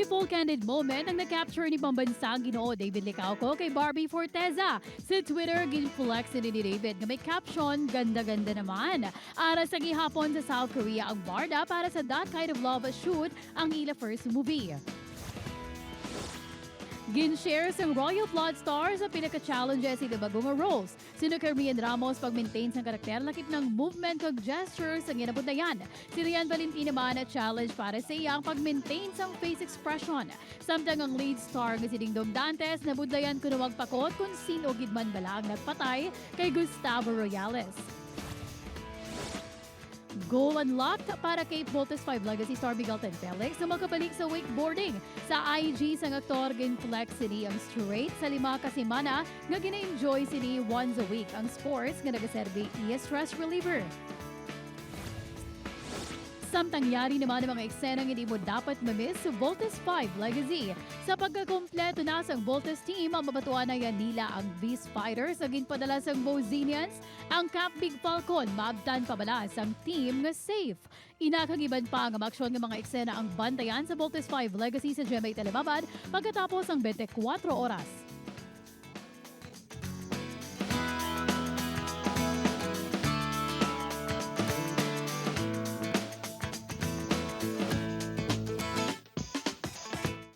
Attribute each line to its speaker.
Speaker 1: Playful candid moment ang na-capture ni pambansang Ginoo David Licauco kay Barbie Forteza. Sa Twitter, ginflex ni David nga may caption, "Ganda-ganda naman." Ara sa gihapon sa South Korea ang Barda para sa That Kind of Love shoot ang ila first movie. Gin-share sang Royal Blood stars sa pinaka-challenges sa bagong roles. Sino kay Rhian Ramos, pag-maintain sang karakter lakip ng movement kag gestures ang ginabudlayan. Si Rian Valentin naman, challenge para sa iya ang pag-maintain sang face expression. Samtang ang lead star nga si Dingdong Dantes, nabudlayan kuno magpakot kung sino gid man bala ang nagpatay kay Gustavo Royales. Goal unlocked para kay Voltes 5 Legacy star Miguel Tanfelix na makabalik sa wakeboarding. Sa IG sang aktor, ginflex sini ang straight sa 5 ka semana nga gina-enjoy sini once a week ang sports nga nagaserbi iya stress reliever. Samtang yari naman ang mga eksenang hindi mo dapat mamiss sa Voltes 5 Legacy. Sa pagkakumpleto na sang Voltes team, ang mabatuan na yan nila ang Beast Fighters sa ginpadala sang Bozinians, ang Camp Big Falcon, maabtan pa bala sang team nga safe? Inakagiban pa nga maksyon nga mga eksena ang bantayan sa Voltes 5 Legacy sa GMA Telebabad pagkatapos ang 24 oras.